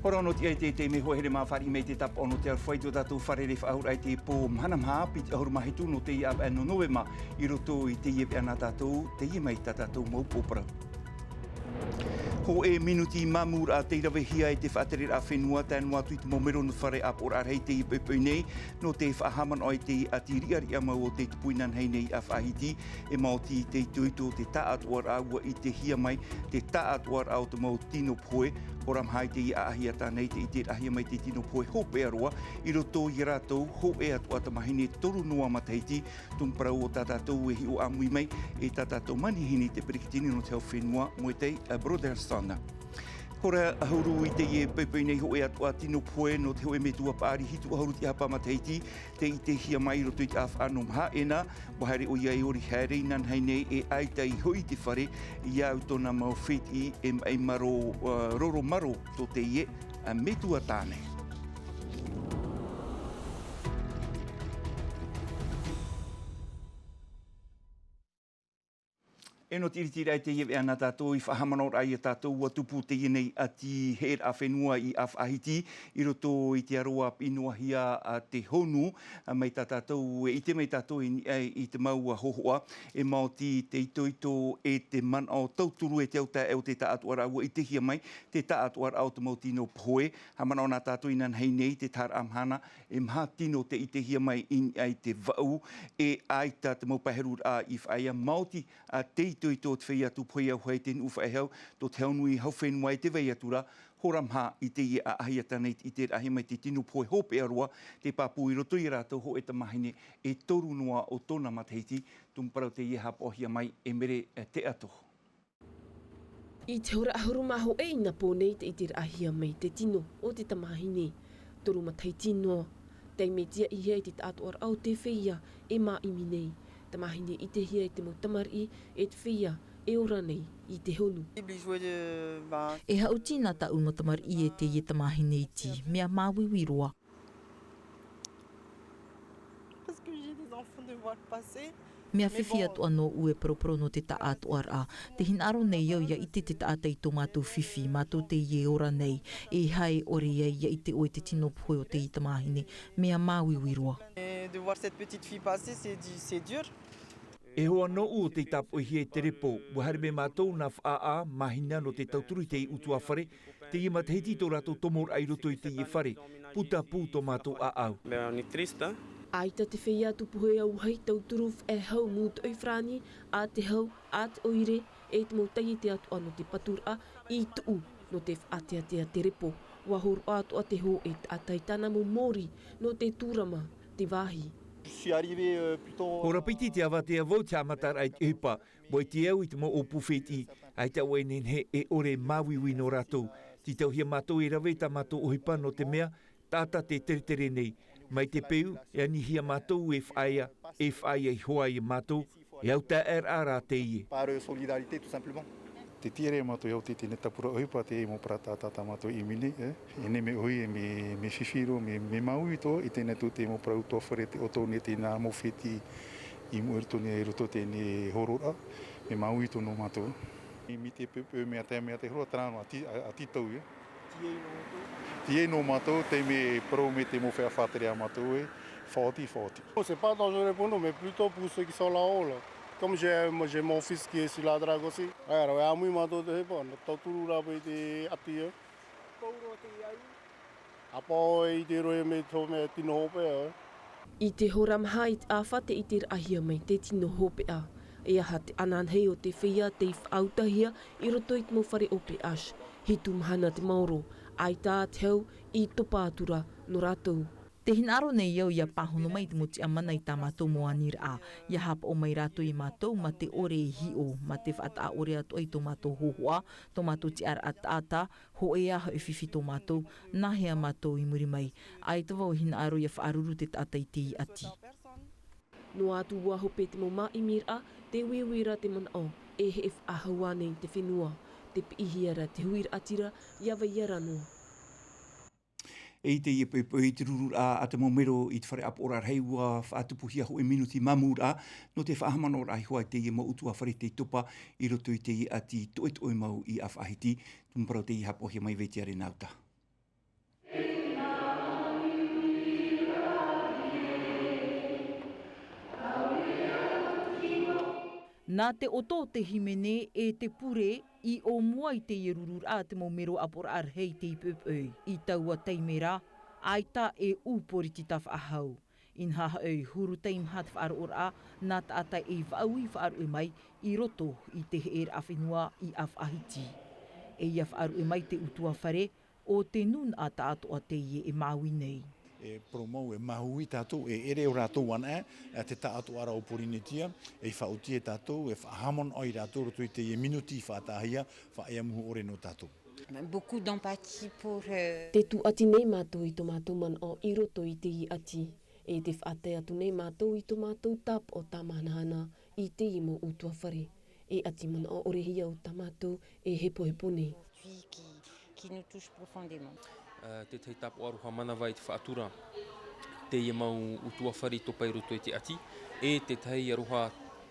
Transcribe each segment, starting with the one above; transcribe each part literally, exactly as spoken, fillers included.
Hora ono tiʻa i te taime, e hoa here mā, fāriʻi mai te tāpaʻo nō te aroha i tō tātou fārerei faʻahou raʻa i te pō mahana maha, piti ʻahuru mā hitu nō teie ʻāvaʻe nō Novema, i roto i teie ʻāvaʻe nā tātou, teie mai tā tātou mau pō parau. Hōʻē minuti māmūraʻa tei ravehia e te faʻatereraʻa fenua, tae noa atu i te mau mero nō te fare ʻāpoʻoraʻa rahi i teie poʻipoʻi nei, nō te faʻahaʻamanaʻo i te ʻati riʻariʻa mau o tei tupu inanahi nei i ʻĀfaʻahiti, e maoti te itoito o te taʻatoʻaraʻa, ʻua ʻitehia mai te taʻatoʻaraʻa o te mau tino pohe. Hora maha i teie ʻaʻahiahiahi nei, tē ʻiteraʻahia mai te tino pohe hopeʻa roa i roto ia rātou, hōʻē atoʻa tamāhine, toru noa matahiti, tumu parau o tā tātou e hiʻo ʻāmui mai, e tā tātou manihini te peretiteni nō te hau fenua, Moetai Brotherson. Hora ʻahuru i teie poʻipoʻi nei, hōʻē atoʻa tino pohe nō te hōʻē metua paʻari hitu ʻahuru tiʻahapa matahiti, tē ʻitehia mai i roto i te ʻāfaʻa nō Mahaʻena, ʻua haere ʻoia e ʻori haere inanahi nei, e ʻaita i hoʻi i te fare, i au tōna mau fētiʻi, e maʻi maro, ā, roro maro tō teie, ā, metua tāne. E nō te ʻiritiraʻa i teie ʻāvaʻe nā tātou, i faʻahaʻamanaʻoraʻa ia tātou, ʻua tupu teie nei ʻati heʻeraʻa fenua i ʻĀfaʻahiti, i roto i te aroā piʻi noa hia a te honu, ā, mai tā tātou, e ʻite mai tātou i niʻa i te mau hōhoʻa, e maoti te itoito e te manaʻo tauturu e te au taeaʻe o te taʻatoʻaraʻa, ʻua ʻitehia mai te taʻatoʻaraʻa o te mau tino pohe. Haʻamanaʻo nā tātou inanahi nei, te taharaʻa mahana, e maha tino tē ʻitehia mai i niʻa i te vaʻu, e ʻaita te mau pae heruraʻa i faʻaea, maoti ā te itoito o te feiā tūpohe auahi, te nuʻu faʻehau, tō te hau nui hau fenua e tē vai atu ra. Hora maha i teie ʻaʻahiahiahi nei, tē ʻiteraʻahia mai te tino pohe hopeʻa roa, tē pāpū i roto ia rātou hōʻē tamāhine e toru noa o tōna matahiti, tumu parau teie haʻapaʻohia mai e Mere, ā, Teʻatoho. I te hora ʻahuru mā hōʻē i nā pō nei, tē ʻiteraʻahia mai te tino o te tamāhine toru matahiti noa. Tei mea tiʻa ʻihia i te taʻatoʻaraʻa o te feiā e māʻimi nei. Tamāhine ʻitehia e te mau tamariʻi, e te feiā e ora nei i te honu. E haʻuti nā tāʻu mau tamariʻi e teie tamāhine iti, mea māuiui roa. Mea fifi atoʻa nōʻu e poroporo nō te taʻatoʻaraʻa. Tē hinaʻaro nei au ʻia ʻite te taʻata i tō mātou fifi, mātou teie e ora nei, e aha e ʻore ai ʻia ʻite ʻoe te tino pohe o teie tamāhine, mea māuiui roa. E hoa nōʻu ʻo tei tāpoʻihia i te repo, ʻua haere mai mātou nā Faʻaʻā, Mahina nō te tauturu i te ʻutuāfare, teie matahiti tō rātou tomoraʻa i roto i teie fare, puta pū tō mātou ʻāʻau. ʻAita te feiā tūpohe auahi tauturu faʻehau mūtoʻi farāni, ʻa te hau, ʻa te ʻoire, e te mau taiete atoʻa nō te paturaʻa i tuʻu nō te faʻateatea te repo. ʻUa hōroʻa atoʻa te hōʻē taʻata i tāna mau mōrī nō te tūrama te vāhi. Hora piti te avatea vau te haʻamataraʻa i te ʻohipa, ʻua ʻite au i te mau ʻōpū fētiʻi, ʻaita ʻoe e nehenehe e ʻore e māuiui nō rātou. Tītauhia mātou e rave tā mātou ʻohipa nō te mea, taʻata tē teretere nei. Mai te peu, e anihia mātou e faʻaea, e faʻaea iho ā ia mātou, e au taʻeraʻa rā teie. Te tiʻaraʻa mātou e au i teie nei tapura ʻohipa, teie mau parau taʻata tā mātou ʻimi nei, e. E nehenehe mea ʻohi, e mea, mea fifi roa, mea, mea māuiui atoʻa, i teie nei atu te mau parau ʻutuāfare, te ʻoto nei, teie nā mau fētiʻi i mua i roto nei, i roto teie nei hōroʻaraʻa, mea māuiui atoʻa nō mātou. I te peu, peu mea tae, mea tae roa, terā noa, ʻati, ʻa, ʻati tau, e. Teie nō mātou, teie mea parau mai te mau feiā faʻatere a mātou, e, faʻaoti, faʻaoti. Oh, c'est pas dangereux pour nous, mais plutôt pour ceux qui sont là-haut, là. Comme j'ai, moi, j'ai mon fils qui est sur la drague aussi. Ouais, alors, ʻāmui mātou te ʻohipa, nō tauturu rā paʻi te ʻati, e. ʻĀpō e ʻite roa e mea tō mea tino hopeʻa, e. I te hora maha i te ʻāfa tē ʻiteraʻahia mai te tino hopeʻa. E aha te ananahi o te feiā tei faʻautahia i roto i te mau fare O P H? Hitu mahana te maoro, ʻaita te hau i topa atu ra nō rātou. Tē hinaʻaro nei au ʻia pāhono mai i te mau tiʻamana i tā mātou mau aniraʻa, ʻia haʻapaʻo mai rātou ia mātou mā te ʻore e hiʻo, mā te faʻataʻa ʻore atoʻa i tō mātou hōhoʻa, tō mātou tiʻaraʻa taʻata, hōʻē ā hoʻi fifi tō mātou, nāhea mātou i muri mai. ʻAita vau e hinaʻaro ʻia faʻaruru te taʻata i teie ʻati. Noa atu ʻua hope te mau māʻimiraʻa, te uiuiraʻa te manaʻo, e heʻe faʻahou ānei te fenua, tē piʻihia ra te huiraʻatira ʻia vai ra noa. E i teie poʻipoʻi, te rururaʻa a te mau mero i te fare ʻāpoʻoraʻa rahi ʻua faʻatupuhia hōʻē minuti māmūraʻa, nō te faʻahaʻamanaʻoraʻa iho ā i teie mau ʻutuāfare tei topa i roto i teie ʻati toʻetoʻe mau i ʻĀfaʻahiti. Tumu parau teie haʻapaʻohia mai e Vetiare Nauta. Nā te ʻoto o te hīmene e te pure i ʻōmua i teie rururaʻa te mau mero ʻāpoʻoraʻa rahi i te ipuipui. I taua taime rā, ʻaita e ʻū poritita faʻahou. Inaha hoʻi, huru teimaha te faʻaroʻoraʻa nā taʻata e vaʻu i faʻaruʻe mai i roto i te heʻeraʻa fenua i ʻĀfaʻahiti. E ia faʻaruʻe mai te ʻutuāfare, ʻo te nūnaʻa tāʻatoʻa teie e māuiui nei. E parau mau, e māuiui tātou, e ʻere ʻo rātou anaʻe, e te tāʻatoʻaraʻa o Pōrīnetia, e faʻaoti e tātou, e faʻahaʻamanaʻo ia rātou i roto i teie minuti faʻataʻahia, faʻaea muhu ʻore nō tātou. Beaucoup d'empathie pour, euh, Te tūʻati nei mātou i tō mātou manaʻo i roto i teie ʻati. E te faʻatae atu nei mātou i tō mātou tāpaʻo tāmahanahana i teie mau ʻutuāfare. E ʻati manaʻo ʻore hia o tā mātou e hepohepo nei. Puis qui, qui nous touche profondément. Ā, tētahi tāpaʻo aroha manava i te faʻatura teie mau ʻutuāfare i topa i roto i te ʻati, e tētahi aroha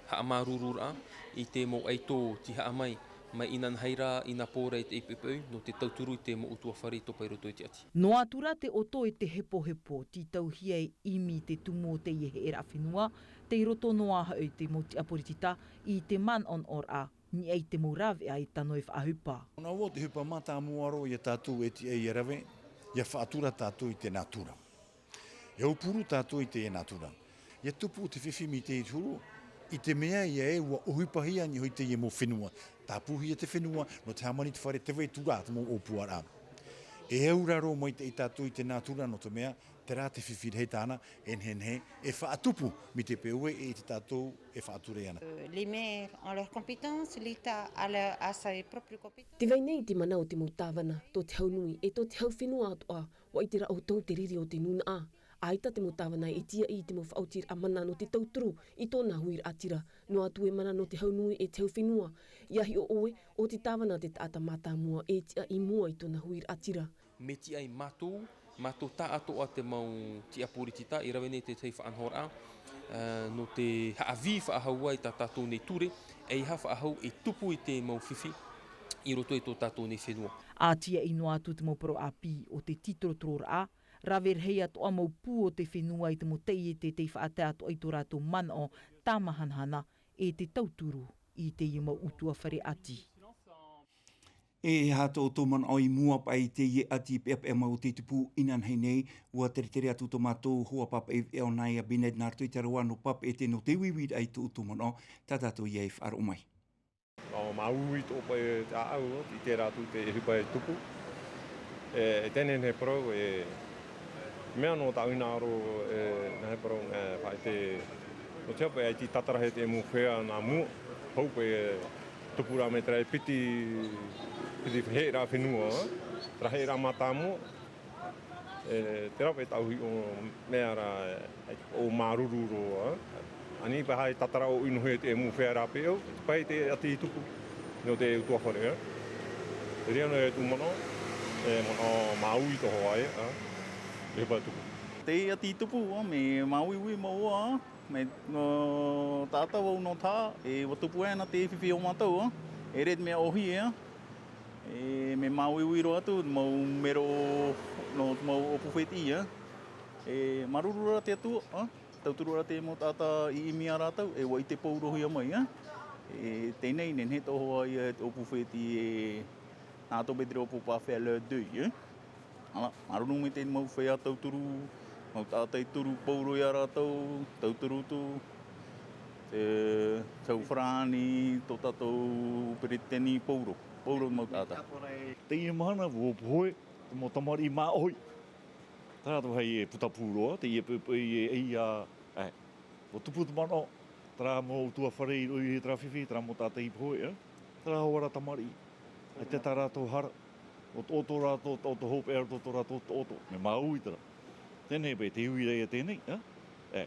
haʻamāuruururaʻa i te mau ʻaito tīhaʻa mai, mai inanahi ra, i nā pō ra i te ipuipui, nō te tauturu i te mau ʻutuāfare i topa i roto i te ʻati. Noa atu rā te ʻoto e te hepohepo, tītauhia e ʻimi i te tumu o teie heʻeraʻa fenua, tei roto noa hoʻi te mau tiʻa poritita i te manaʻonaʻoraʻa, niʻa i te mau rāveʻa e tano e faʻaʻohipa. Nā ʻō te ʻohipa mātāmua roa ia tātou e tiʻa ia rave, ia faʻatura tātou i te nātura. Ia aupuru tātou i te nātura. Ia tupu te fifi mai te huru, i te mea ia ē ʻua ʻohipahia niʻa hoʻi teie mau fenua. Tāpūhia te fenua, nō te hāmani te fare, tē vai atu ra te mau ʻōpuaraʻa. E au rā roa maitaʻi tātou i te nātura nō te mea, terā te fifi rahi tāna, e nehenehe, e faʻatupu mai te peu ē ʻaita tātou e faʻatura ana. Euh, les maires ont leurs compétences, l'État a la, a ses propres compétences. Tē vai nei te mana o te mau tāvana, tō te hau nui, e tō te hau fenua atoʻa, ʻua ʻite ra ʻoutou te riri o te nūnaʻa. ʻAita te mau tāvana e tīaʻi i te mau faʻaotiraʻa mana nō te tauturu i tōna huiraʻatira, noa atu e mana nō te hau nui e te hau fenua. ʻIa hiʻo ʻoe, ʻo te tāvana te taʻata mātāmua e tiʻa i mua i tōna huiraʻatira. Mea tiʻa ia mātou, mātou tāʻatoʻa te mau tiʻa poritita, i rave nei tētahi faʻanahoraʻa, ā, nō te haʻavī faʻahou i tā tātou nei ture, ʻeiaha faʻahou e tupu i te mau fifi i roto i tō tātou nei fenua. ʻA tiʻaʻi noa atu te mau parau ʻāpī o te tītorotororaʻa, rave rahi atoʻa mau pū o te fenua i te mau taiete tei faʻatae atoʻa i tō rātou manaʻo tāmahanahana e te tauturu i teie mau ʻutuāfare ʻati. E aha tō ʻoutou manaʻo i mua paʻi i teie ʻati peʻapeʻa mau tei tupu inanahi nei, ʻua teretere atu tō mātou hoa pāpaʻi veʻa ʻo Nāia Bennett nā roto i te aroā nō Papeʻete nō te uiuiraʻa i tō ʻoutou manaʻo, tā tātou ia e faʻaroʻo mai. ʻO māuiui tō paʻi te ʻāʻau, i terā atu te ʻohipa e tupu. E, e teie nei parau, e, mea nō tāʻu hinaʻaro, e, nā he parau, e, faʻaʻite, nō te hapa, e ʻaita i tātarahia te mau fea nā mua, hou paʻi, e, tupu ra mai terā e piti, piti heʻeraʻa fenua, terā heʻeraʻa mātāmua, e, terā paʻi tāʻu hiʻo mea ra, e, ʻo māuruuru roa, ā. ʻAni paʻi e tātara ʻo ʻino hia te mau fea rāpae, paʻi te ʻati i tupu, nō te ʻutuāfare, ā. Terā noa e tō manaʻo, e manaʻo māuiui tō hoa ē, ā. E paʻi tupu. Te ʻati i tupu, ā, mea māuiui mau ā, mea, nō tātou au nō tā, e ʻua tupu ana te fifi o mātou, ā. E ʻere te mea ʻōhie, ā. E, mea māuiui roa atu, mau mero, nō te mau ʻōpū fētiʻi, ā. E, māuruuru ra te Atua, ā. Tauturu ra te mau taʻata i ʻimi ia rātou, e ʻua ʻite paurohia mai, ā. E, teie nei, nehenehe tō hoa ia e te ʻōpū fētiʻi, e, nā tō Petero Pōpā fea le deuil, ā. Ā, māuruuru mai te mau fea tauturu, mau taʻata i turu paurohia rātou, tauturu atu, te, tau farāni, tō tātou peretiteni pauro, pauro mau taʻata. Teie mahana, ʻua pohe, te mau tamariʻi māʻohi. Terā atu vāhi e puta pū roa, teie poʻipoʻi e, e ia, e, ʻua tupu te manaʻo, terā mau ʻutuāfare i roʻi terā fifi, terā mau taʻata i pohe, e, terā hoʻi rā tamariʻi. ʻAita tā rātou hara, ʻo toʻotoʻo rātou, toʻotoʻo hopeʻa roto tō rātou toʻotoʻo, mea māuiui terā. Teie nei paʻi te uira ia teie nei, e? E,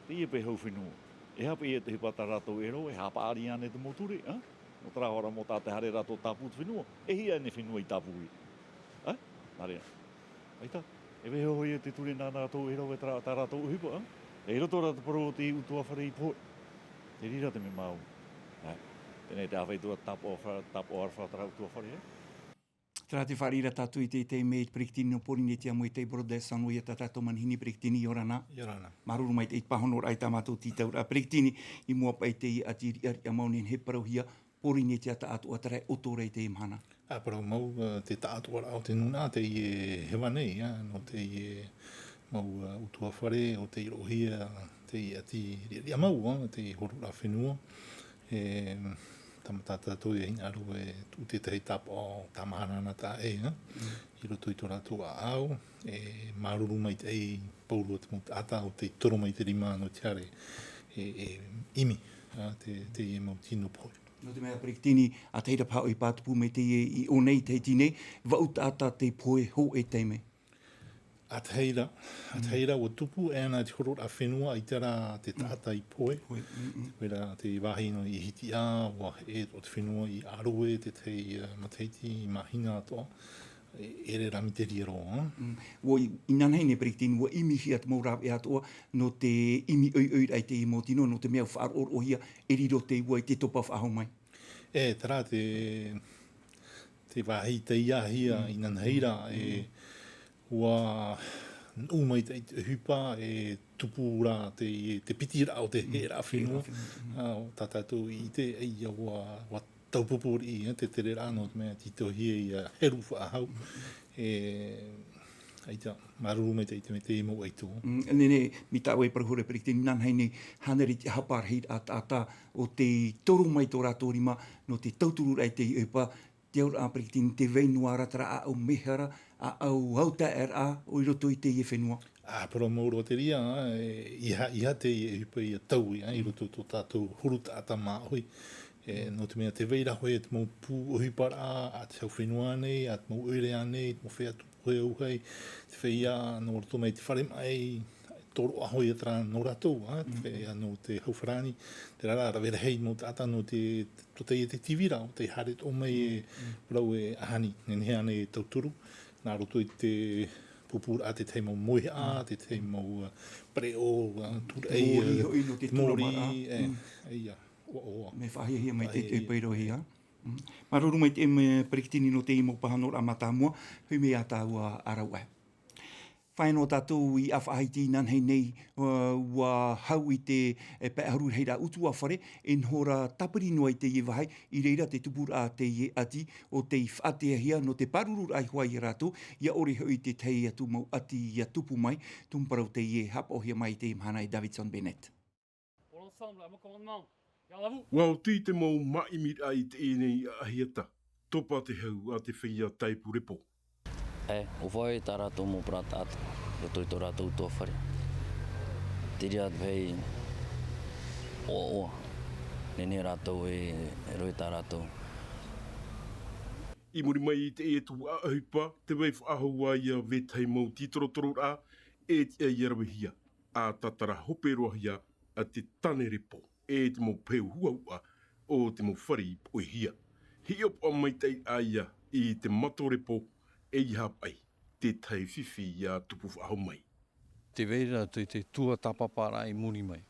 teie paʻi hau fenua. E aha paʻi ia te ʻohipa tā rātou e rave, e haʻapaʻari ānei te mau ture, e? Nō terā hoʻi rā mau taʻata e haere rātou tāpū te fenua, e hia ānei fenua i tāpū ia. E? Nā reira. ʻAita, e vaiiho ia te ture nā rātou e rave terā, tā rātou ʻohipa, e? E roto rā te parau o te ʻutuāfare i pohe. Te reira te mea māuiui. E? Teie nei te āfaʻi atu ra tāpaʻo fa-, tāpaʻo aroha terā ʻutuāfare, e? Terā te fāriʻi ra tātou i te taime i te peretiteni nō Pōrīnetia Moetai Brothers, nō ia tā tātou manihini peretiteni, ʻia ora na. ʻIa ora na. Māuruuru maitaʻi i te pāhonoraʻa i tā mātou tītauraʻa peretiteni, i mua paʻi i teie ʻati riʻariʻa mau e nehenehe e parauhia, Pōrīnetia taʻatoʻa terā e ʻoto ra i teie mahana. ʻA parau mau, ā, te taʻatoʻaraʻa o te nūnaʻa, teie e heva nei, ā, nō teie mau, ā, ʻutuāfare o tei roʻohia teie ʻati riʻariʻa mau, ā, teie hōroʻaraʻa fenua. E, tāmata tātou e hinaʻaro e tuʻu tētahi tāpaʻo tāmāhara ana taʻa ʻē, ā, i roto i tō rātou ʻāʻau, e māuruuru maitaʻi pauroa te mau taʻata o tei toro mai te rima nō te haere e, e ʻimi, ā, te, teie mau tino pohe. Nō te mea peretiteni, ʻa tahi ra paha ʻohipa tupu mai teie i ʻō nei, i Tahiti nei, vaʻu taʻata te pohe hōʻē taime. ʻA tahi ra, ʻa tahi ra, ʻua tupu e ana te hōroʻaraʻa fenua, ʻaita rā te taʻata i pohe. Pohe, mm, mm. Te mea ra, te vāhi nō i Hitiʻa, ʻua heʻe atoʻa te fenua i ʻĀroe, tētahi, ā, matahiti, i Māhina atoʻa, e, ʻere rā miteria roa, ā. Mm. ʻUa i, inanahi nei peretiteni, ʻua ʻimihia te mau rāveʻa atoʻa, nō te ʻimi ʻoiʻoi ra i teie mau tino, nō te mea ʻua faʻaroʻoroʻohia, e riro te ua i te topa faʻahou mai. E, terā te, te vāhi taiāhia, mm, inanahi ra, e, mm, ʻua nuʻu maitaʻi te ʻohipa, e tupu ra te, te piti ra o te, mm, heʻeraʻa fenua. Heʻeraʻa fenua, mm. Ā, tā tātou i ʻite, ʻaita ʻua, ʻua taupupū riʻi, e, te tereraʻa nō te mea tītauhia ʻia heru faʻahou. Mm. E, ʻaita, māuruuru maitaʻi i te mea te mau ʻaito. Mm, nehenehe, mai tā ʻoe e parau hoʻi ra peretiteni, inanahi nei, hānere i te ʻahapa rahiraʻa taʻata o tei toro mai tō rātou rima, nō te tautururaʻa i teie ʻohipa, te auraʻa peretiteni, tē vai noa ra terā ʻāʻau mehara, ʻāʻau autaeaʻeraʻa, ʻo i roto i teie fenua. ʻA parau mau roa te reira, e, ʻeiaha, ʻeiaha teie ʻohipa ʻia taui, ā, i roto i tō tātou huru taʻata māʻohi. E, nō te mea tē vai ra hoʻi te mau pū ʻohiparaʻa, a te hau fenua nei, a te mau ʻoire ānei, te mau feiā tupu pohe auahi, te feiā nō roto mai te fare maʻi, tōroʻa hoʻi terā nō rātou, ā, te feiā nō te hau farāni, terā rā, rave rahi mau taʻata nō te, te, tō teie te tīvira, ʻo tei haere atoʻa mai e parau e ʻaha nei, nehenehe ānei e tauturu, nā roto i te pūpūraʻa tētahi mau mauhaʻa, tētahi mau, ā, pereʻoʻo, ā, tūraʻi, mōrī, ā, hoʻi nō te mōrī, tūramaraʻa. E, mm, ʻaita, ʻoaʻoa. Mea faʻahiahia mai te, te, faʻahiahia. Te pairo hia. Mm. Māuruuru maitaʻi, e peretiteni, nō teie mau pāhonoraʻa mātāmua, hoʻi mai ā tāua ʻāraʻuaʻe. Fāʻi noa tātou i ʻĀfaʻahiti inanahi nei, ā, ʻua hau i te, e, pae ʻahuru rahiraʻa ʻutuāfare, e noho ra tāpiri noa i teie vāhi, i reira te tupuraʻa teie ʻati, ʻo tei faʻateahia nō te pārururaʻa iho ā ia rātou, ʻia ʻore hoʻi te tahi atu mau ʻati ʻia tupu mai, tumu parau teie e haʻapaʻohia mai i teie mahana e Davidson Bennett. Pour l'ensemble, à mon commandement. Garde à vous. ʻUa oti te mau māʻimiraʻa i teie nei ʻahiahi, topa te hau a te feiā tāipu repo. E, ʻua fāʻi tā rātou mau parau taʻata, roto i tō rātou ʻutuāfare. Te reira te vāhi ʻoaʻoa, nehenehe rātou e, e rohe tā rātou. I muri mai i teie tuhaʻa ʻohipa, tē vai faʻahou ā ia vetahi mau tītorotororaʻa, e tiʻa ʻia ravehia, ʻa tātara hope roa hia, ʻa te tāne repo, e te mau peu huʻahuʻa o te mau fare i poʻihia. Hiʻopoʻa maitaʻi ā ia i te mato repo, ʻeiaha paʻi te tahi fifi ʻia tupu faʻahou mai. Tē vai ra te, te tuatāpaparaʻa i muri mai.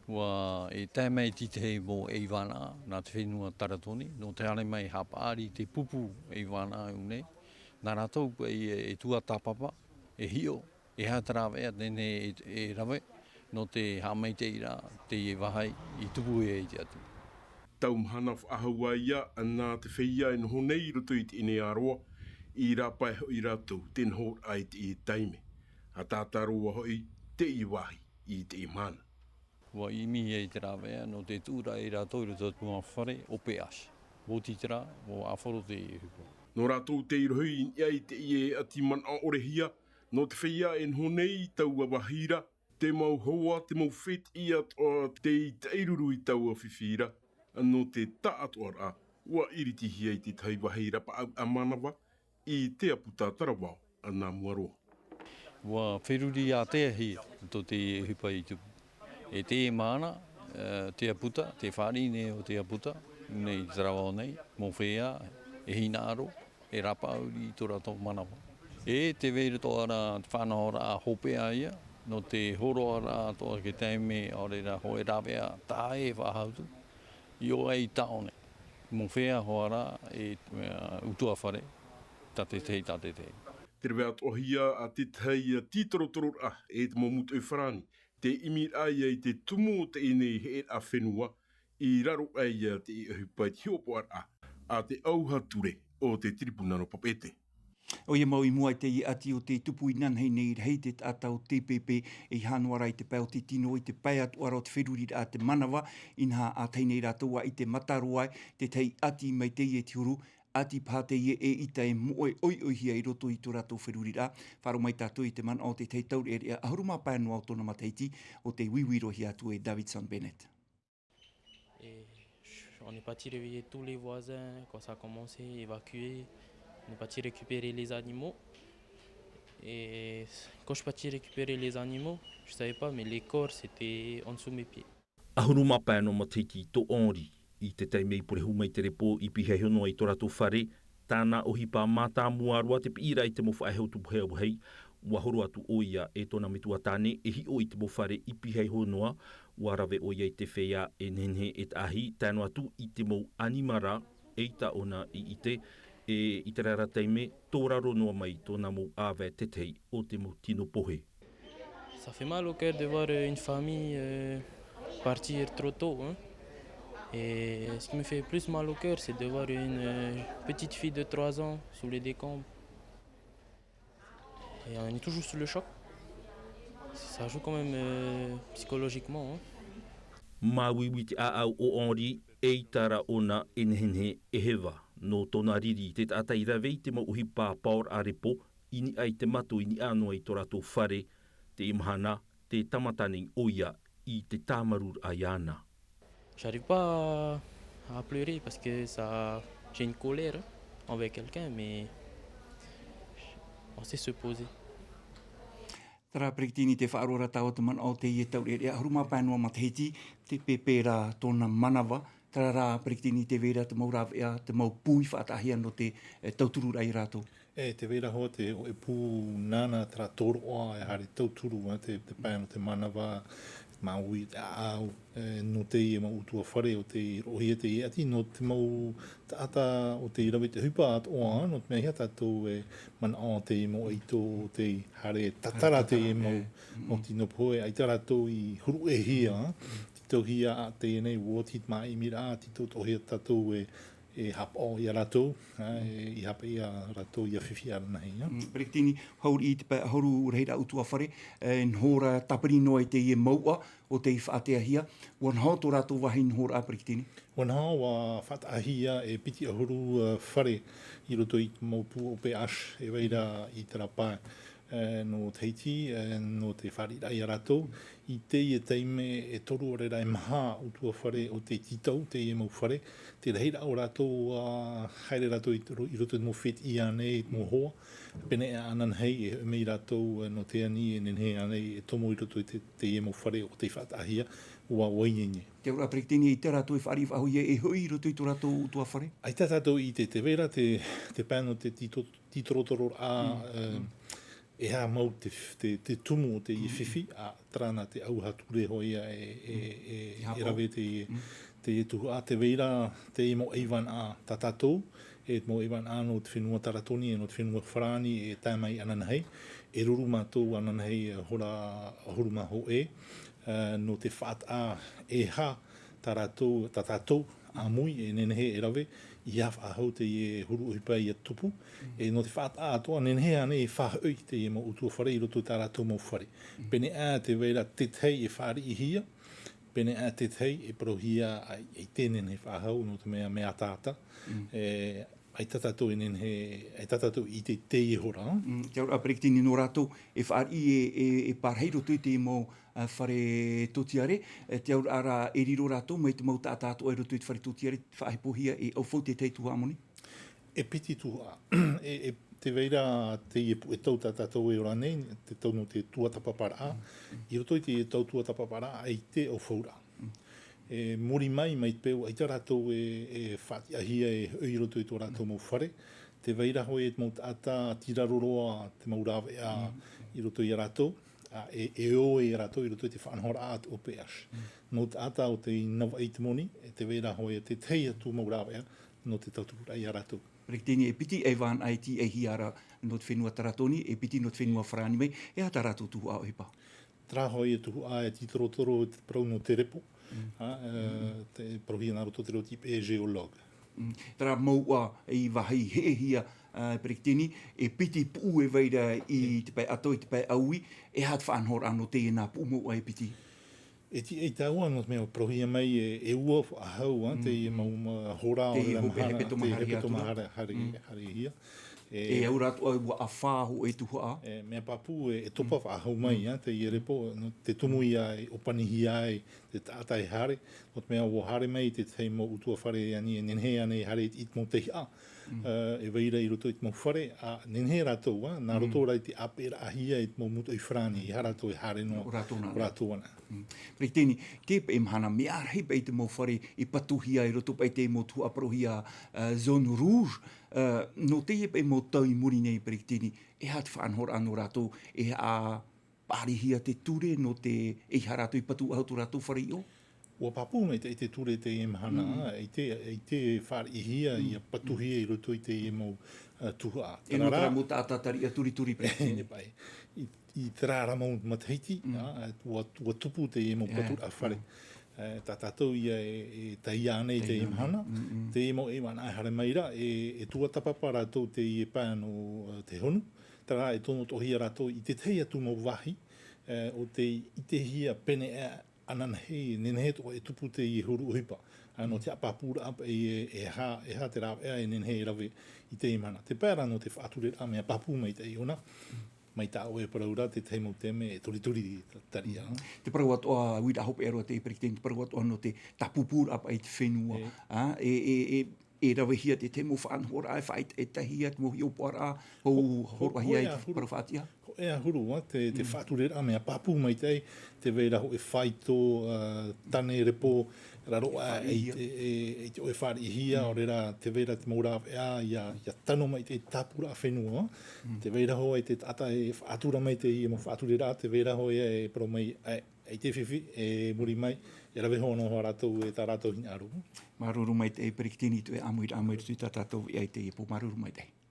ʻUa, e tae mai te tahi mau ʻeivānaʻa, nā te fenua Taratoni, nō te haere mai haʻapaʻari i te pupu ʻeivānaʻa i ʻō nei. Nā rātou paʻi e, e tuatāpapa, e hiʻo, e aha te rāveʻa teie e, e rave, nō te haʻamaitaʻiraʻa teie vāhi i tupu ai te ʻati. Tau mahana faʻahou ā ia, nā te feiā e noho nei i roto i teie nei ʻāroa, i rāpae hoʻi rātou te nohoraʻa i teie taime. ʻA tātā roa hoʻi teie vāhi i teie mahana. ʻUa ʻimi ai te rāveʻa, nō te tuʻuraʻa ia rātou i roto i te mau fare ʻo P H. ʻUa oti terā, ʻua ʻāfaro te ʻohipa. Nō rātou tei rohi i niʻa i teie ʻati manaʻo ʻorehia, nō te feiā e noho nei i taua vāhi ra, te mau hoa, te mau fētiʻi atoʻa tei taʻiruru i taua fifi ra, nō te taʻatoʻaraʻa, ʻua iritihia i te tahi vāhi rapaʻau ʻāmānava, i Te Aputa Taravao, nā mua roa. ʻUa feruri ātea hia tō te ʻohipa i tupu. E teie mahana, e, Te Aputa, te fāriʻi nei o Te Aputa, nei i Taravao nei, mau feiā, e hinaʻaro, e rapaʻau i tō rātou manava. E tē vai ra atoʻa ra te faʻanahoraʻa hopeʻa ia, nō te hōroʻaraʻa atoʻa i te taime, ʻaore rā hōʻē rāveʻa taʻa ʻē e faʻahou atu, i ʻō ai i taʻo nei. Mau feiā hoʻi rā, e, e, ʻutuāfare, Tā te tahi, tā te tahi. Te rave atoʻahia a te tahi ia tītorotororaʻa e te mau mūtoʻi farāni, te ʻimiraʻa ia i te tumu o teie nei heʻeraʻa fenua, i raro aʻe ia te ʻohipa i te hiʻopoʻaraʻa a te ʻauha ture o te tiripuna nō Papeʻete. ʻOia mau i mua i teie ʻati o te tupu inanahi nei rahi te taʻata o T P P, e i hanoa rā i te pae o te tino i te pae atu ʻara o te feruriraʻa te manava, inaha a tahi nei rātou a i te mataroa ai, te tahi ʻati mai teie te huru, ʻati paha teie e ʻita e moʻe ʻoiʻoihia i roto i tō rātou feruriraʻa. Faʻaroʻo mai tātou i te manaʻo o te tahi taureʻareʻa ʻahuru mā pae noa o tōna matahiti, o te uiuirohia atu e Davidson Bennett. Et je- on est parti réveiller tous les voisins quand ça a commencé, évacuer. On est parti récupérer les animaux. Et quand je suis parti récupérer les animaux, je savais pas, mais les corps, c'était en dessous de mes pieds. ʻAhuru mā pae noa matahiti tō Henri, i te taime i purehū mai te repo i pihaʻi iho noa i tō rātou fare, tāna ʻohipa mātāmua roa te piʻiraʻa i te mau faʻaʻeho tupu hau vahi. Ua horo atu ʻoia e tōna metua tāne e hiʻo i te mau fare i pihaʻi iho noa, ua rave ʻoia i te feiā e nehenehe e taʻahi, tae noa atu i te mau ʻanimara, ʻeita ʻōna i ʻite, e i terā rā taime, tō raro noa mai tōna mau ʻāvae te tahi o te mau tino pohe. Ça fait mal au cœur de voir euh, une famille euh, partir trop tôt, hein. Et ce qui me fait plus mal au cœur, c'est de voir une euh, petite fille de trois ans sous les décombres. Et on est toujours sous le choc. Ça joue quand même euh, psychologiquement, hein. Māuiui te ʻāʻau o Henri, ʻeita rā ʻōna e nehenehe e heva. Nō tōna riri te taʻata i rave i te mau ʻohipa paoraʻa repo, i niʻa i te mato i niʻa noa i tō rātou fare, teie mahana, tē tāmata nei ʻoia i te tāmarūraʻa iāna. J'arrive pas à, à pleurer parce que ça, j'ai une colère envers quelqu'un, mais on sait se poser. Terā Peretiteni, tē faʻaroʻo ra tāua te manaʻo o teie taureʻareʻa ʻahuru mā pae noa matahiti, te pēpē rā tōna manava. Terā rā Peretiteni, tē vai ra te mau rāveʻa, te mau pū i faʻataʻahia nō te e, tautururaʻa ia rātou. E, tē vai ra hoʻi te, e pū nāna terā tōroʻa e haere tauturu, e, te, te pae nō te manava, māuiui te ʻāʻau, e, nō teie mau ʻutuāfare o tei roʻohia teie ʻati, nō te mau taʻata o tei rave i te ʻohipa atoʻa, nō te mea ʻaita tātou e manaʻo teie mau ʻaito o tei haere tatara teie mau, mau tino pohe, ʻaita rātou i huru ʻē hia, tītauhia teie nei ua oti te māʻimiraʻa, tītauhia tātou e, e haʻapaʻo ia rātou, e, i haʻapaʻo ia rātou ia fifi ananahi, ia. Mm, Peretiteni, hau i te pae ʻahuru, rahiraʻa ʻutuāfare, e, noho ra tāpiri noa i teie mouʻa o tei faʻataʻahia, ua naho tō rātou vāhi nohoraʻa, Peretiteni? Ua naho, ua faʻataʻahia e piti ʻahuru, e, fare i roto i te mau pū O P H, e vai ra i terā pae, e, nō Tahiti, e, nō te fāriʻiraʻa ia rātou. I teie taime e toru ʻaore rā e maha ʻutuāfare o tei tītau teie mau fare, te rahiraʻa o rātou, ua haere rātou i ro-, i roto i te mau fētiʻi ānei, i te mau hoa, pēneiaʻe ananahi e hoʻi mai rātou, e, nō te ani e nehenehe ānei e tomo i roto i te, teie mau fare o tei faʻataʻahia, ua, ua ineine. Te auraʻa Peretiteni, ʻaita rātou e fāriʻi faʻahou ia e hoʻi i roto i tō rātou ʻutuāfare? ʻAita tātou i ʻite, tē vai ra te, te pae nō te tīto-, tītorotororaʻa, e, e aha mau te, te, te tumu o teie fifi, ā, terā nā te ʻauha ture hoʻi ia e, e, e, e rave teie, teie tuhaʻa, tē vai ra teie mau ʻaivānaʻa tā tātou, e te mau ʻaivānaʻa nō te fenua Taratoni, e nō te fenua Farāni, e tae mai ananahi, e ruru mātou ananahi, e hora ʻahuru mā hōʻē, e, nō te faʻataʻa e aha tā rātou, tā tātou ʻāmui e nehenehe e rave, i aha faʻahou teie huru ʻohipa ia tupu, e nō te faʻataʻa atoʻa, nehenehe ānei e faʻahoʻi teie mau ʻutuāfare i roto i tā rātou mau fare. Pēneiaʻe tē vai ra te tahi e fāriʻihia, pēneiaʻe te tahi e parauhia ʻaita, ʻaita e nehenehe e faʻahou, nō te mea, mea ataata. E, ʻaita tātou e nehenehe, ʻaita tātou i ʻite i teie hora. Mm, te auraʻa Peretiteni, nō rātou e fāriʻi e, e, e pārahi i roto i te mau, ā, fare tōtiare, e, te auraʻa rā e riro rātou mai te mau taʻata atoʻa i roto i te fare tōtiare, faʻahepohia e ʻaufau te tahi tuhaʻa moni? E piti tuhaʻa. E, e tē vai ra teie puʻe tau tā tātou e ora nei, te tau nō te tuatāpaparaʻa. I roto i te tau tuatāpaparaʻa, ʻaita e ʻaufauraʻa. E muri mai, mai te peu ʻaita rātou e, e faʻatiʻahia e hoʻi i roto i tō rātou mau fare, tē vai ra hoʻi te mau taʻata tīraro roa te mau rāveʻa i roto ia rātou, ā, e, e ō ia rātou i roto i te faʻanahoraʻa a te O P H. Nō te taʻata o tei navaʻi i te moni, e tē vai ra hoʻi te tahi atu mau rāveʻa nō te tautururaʻa ia rātou. Peretiteni, e piti ʻaivānaʻa e tīaʻihia ra nō te fenua Taratoni, e piti nō te fenua Farāni mai, e aha tā rātou tuhaʻa ʻohipa? Terā hoʻi e tuhaʻa e tītorotoro te parau nō te repo, ā, e, te parauhia nā roto te reo tīpē e géologue. Mm. Terā mouʻa i vāhi heʻehia, ā, Peretiteni, e piti puʻu e vai ra i te pae ʻato, i te pae ʻaui, e aha te faʻanahoraʻa nō teie nā puʻu mouʻa e piti? E tīaʻi tāua, nō te mea parauhia mai e, e ua faʻahou, ā, teie mau, ā, hora, teie ʻoe rā hepetoma hānere, hepetoma hānere atu ra. Hānere, hānere, hānere hia. E, e au rātou ʻoe ua ʻafā hōʻē tuhaʻa. E, mea pāpū e, e topa faʻahou mai, ā, teie repo, nō te tumu ia e ʻōpanihia ai te taʻata e haere, nō te mea ʻua haere mai te tahi mau ʻutuāfare ani e nehenehe ānei e haere i te mau teiaha, ā, e vai ra i roto i te mau fare, ā, nehenehe rātou, ā, nā roto rā i te ʻāpeʻeraʻahia i te mau mūtoʻi farāni, ʻeiaha rātou e haere noa, ʻo rātou nā, ʻo rātou ānei. Mm. Peretiteni, teie paʻi mahana, mea rahi paʻi te mau fare i patuhia i roto paʻi i te mau tuhaʻa parauhia, ā, zone rouge, ā, nō teie paʻi mau tau i muri nei Peretiteni, e aha te faʻanahoraʻa nō rātou, e aha paʻarihia te ture nō te, ʻeiaha rātou i patu faʻahou tō rātou fare i ʻō? ʻUa pāpū maitaʻi te ture teie mahana, ā, ʻeita, ʻeita e fāriʻihia, ʻia patuhia i roto i teie mau, ā, tuhaʻa. E nō terā mau taʻata tariʻa turituri Peretiteni. E paʻi. I, i terā ra mau matahiti, ā, ʻua, ʻua tupu teie mau paturaʻa fare. Ā, tā tātou ia e, e taiā nei teie mahana, teie mau ʻaivānaʻa e haere mai ra, e, e tuatāpapa rātou teie pae nō, ā, te honu. Terā e tono atoʻahia rātou i te tahi atu mau vāhi, ā, ʻo tei ʻitehia pēneiaʻe ananahi, nehenehe atoʻa e tupu teie huru ʻohipa. Ā, nō te haʻapāpūraʻa paʻi e, e aha, e aha te rāveʻa e nehenehe e rave i teie mahana. Te pae ra nō te faʻatureraʻa, mea pāpū maitaʻi ʻōna, mai tā ʻoe e parau ra, te tahi mau taime e turituri tariʻa. Mm. Te parau atoʻa, uiraʻa hopeʻa roa teie Peretiteni, te parau atoʻa nō te tāpūpūraʻa paʻi i te fenua. Ā, e, e, e, e ravehia te tahi mau faʻanahoraʻa, e faʻaʻetaʻetahia te mau hiʻopoʻaraʻa, hou, hōroʻahia i te parau faʻatiʻa. Hōʻē ā huru, ā, te, te faʻatureraʻa, mea pāpū maitaʻi, tē vai ra hōʻē faito, ā, tane repo, raro aʻe i te, e, i te ʻoe fāriʻihia, ʻaore rā, tē vai ra te mau rāveʻa, ʻia, ʻia tano maitaʻi te tāpūraʻa fenua, tē vai ra hoʻi te taʻata e faʻatura mai teie mau faʻatureraʻa, tē vai ra hoʻi e parau mai, ʻaita e fifi, e muri mai, e rave hoʻi noa rātou e tā rātou hinaʻaro. Māuruuru maitaʻi Peretiteni i te ʻāmuiraʻa mai roto i tā tātou veʻa i teie pō, māuruuru maitaʻi.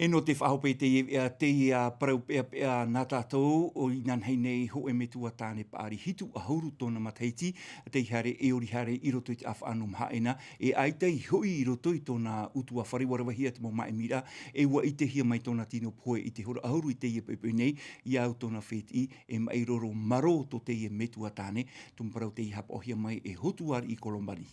E nō te faʻahope i teie veʻa, teie parau peʻapeʻa nā tātou, ʻo inanahi nei hōʻē metua tāne paʻari hitu ʻahuru tōna matahiti, tei haere e ʻori haere i roto i te ʻāfaʻa nō Mahaʻena, e ʻaita i hoʻi i roto i tōna ʻutuāfare, ʻua ravehia te mau māʻimiraʻa, e ʻua ʻitehia mai tōna tino pohe i te hora ʻahuru i teie poʻipoʻi nei, ʻia au tōna fētiʻi, e maʻi roro marō tō teie metua tāne, tumu parau tei hapaʻohia mai e Hotu Ariʻi Kolomani.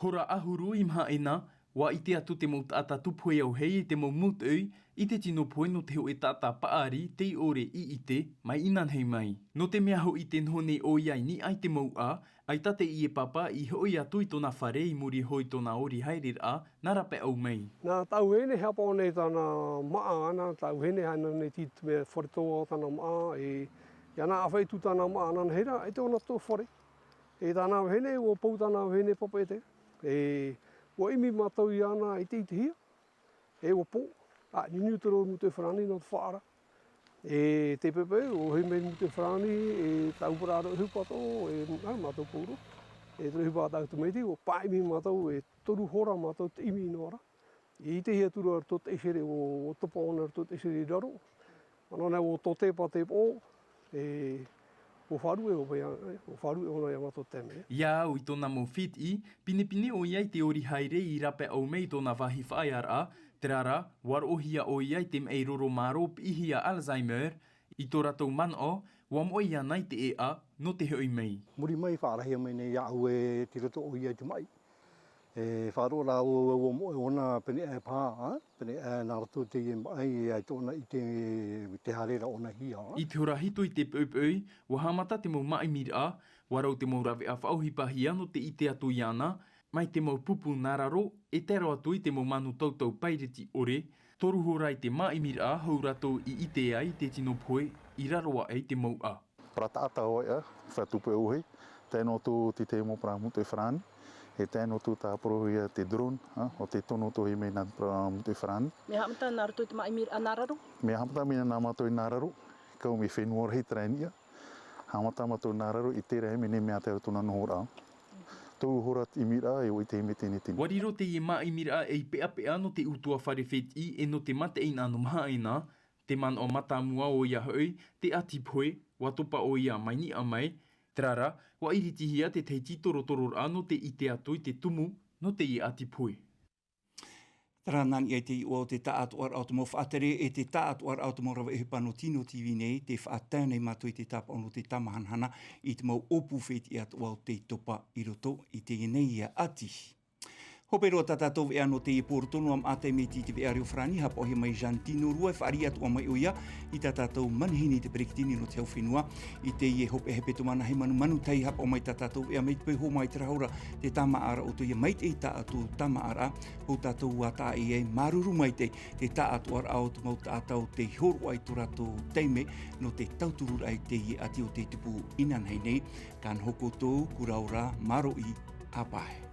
Hora ʻahuru i Mahaʻena, ʻua ʻite atu te mau taʻata tūpohe auahi i te mau mūtoʻi i te tino pohe nō te hōʻē taʻata paʻari tei ʻore i ʻite mai inanahi mai. Nō te mea hoʻi tē noho nei ʻoia i niʻa i te mouʻa, ʻaita teie pāpā i hoʻi atu i tōna fare i muri iho i tōna ʻori haereraʻa nā Rapeʻaumei. Nā tāʻu vahine e haʻapaʻo nei tāna māʻa, nā tāʻu vahine e haere nei i te mea fare tō tāna māʻa, e, ʻia nā ʻāfaʻi atu tāna māʻa inanahi ra, ʻaita ʻōna tō fare. E tāna vahine, ʻua pou tāna vahine pāpaʻi atu. E, ʻua ʻimi mātou iāna i te ʻitehia. E ʻua pō, ā, niuniu te roro mūtoʻi farāni nō te faʻaara. E te pepe, ʻua hoʻi mai te mūtoʻi farāni, e tāuparaʻa rau e hupa atoʻa, e, ā, mātou pauroa. E te rau e hupa tātou tamaiti, ʻua paʻimi mātou, e toru hora mātou tei ʻimi noa ra. I te hia atu ra tō te ʻaisere, ʻua, ʻua topa ʻōna tō te ʻaisere i raro. Nō reira, ʻua tō te pā te pō, e, ʻua faʻaruʻe ʻōna iā, ʻua faʻaruʻe ʻōna iā mātou te mea. ʻIa au i tōna mau fētiʻi, pinepine ʻoia i te ʻori haere i Rapeʻaumei i tōna vāhi faʻaearaʻa, terā rā, ʻua roʻohia ʻoia i te maʻi roro marō piʻihia Alzheimer, i tō rātou manaʻo, ʻua moʻe iāna i te ʻēʻa, nō te hoʻi mai. Muri mai, faʻaarahia mai nei iāʻu e tei roto ʻoia i te maʻi. E faʻaroʻo rā ʻoe, ʻua moʻe ʻōna pēneiaʻe paha, ā? Pēneiaʻe nā roto i teie maʻi, ʻaita ʻōna i ʻite i te haere ra ʻōna i hea, ā? I te hora hitu i te poʻipoʻi, ʻua haʻamata te mau māʻimiraʻa, ʻua rau te mau rāveʻa faʻaʻohipahia nō te ʻite atu iāna, mai te mau pupu nā raro, e tae roa atu i te mau manu tautau paireti ʻore, toru hora i te māʻimiraʻa hou rātou i ʻite ai i te tino pohe i raro aʻe i te mouʻa. Parau taʻata ʻoia, fare tūpohe auahi, tae noa atu i te mau parau mūtoʻi farāni, e tae noa atu tā parauhia te drone, ā, ʻo tē tono atoʻa mai nā parau mūtoʻi farāni. Mea haʻamata nā roto i te māʻimiraʻa nā raro? Mea haʻamata mai nā mātou i nā raro, kau mai fenua rahi terā i niʻa. Haʻamata mātou nā raro i terā i mea nei mea tae roto nā nohoraʻa. tau hora te ʻimiraʻa e ʻoʻi te hime tenetene. Ua riro teie māʻimiraʻa ei peʻapeʻa nō te ʻutuāfare fētiʻi e nō te mataʻeinaʻa nō Mahaʻaina, te manaʻo mātāmua ʻoia hoʻi, te ʻati pohe, ua topa ʻoia mai niʻa mai, terā rā, ua iritihia te tahi tītorotororaʻa nō te ʻite atu i te tumu nō teie ʻati pohe. Terā nā niʻa i te iʻoa o te taʻatoʻaraʻa o te mau faʻatere e te taʻatoʻaraʻa o te mau rave ʻohipa nō Tino T V nei, tē faʻatae nei mātou i te tāpaʻo nō te tāmahanahana i te mau ʻōpū fētiʻi atoʻa o tei topa i roto i teie nei ʻati. Hope roa tā tātou veʻa nō teie pō roto noa maʻa taime i te veʻa reo farāni, haʻapaʻohia mai Jantino Rua e fāriʻi atoʻa mai ʻoia i tā tātou manihini te peretiteni nō te hau fenua. I teie hopeʻa hepetoma nā hei manumanu tahi, haʻapaʻo mai tā tātou veʻa mai te peu hōmai te rahora, te tāmāʻaraʻa o tō ia maitaʻi taʻatoʻa tāmāʻaraʻa, hou tātou ua taʻa ʻē ai, māuruuru maitaʻi te taʻatoʻaraʻa o te mau taʻata o tei hōroʻa i tō rātou taime nō te tautururaʻa i teie ʻati o tei tupu inanahi nei. Ka noho koutou, kura ora, māuruuru, ʻāpae.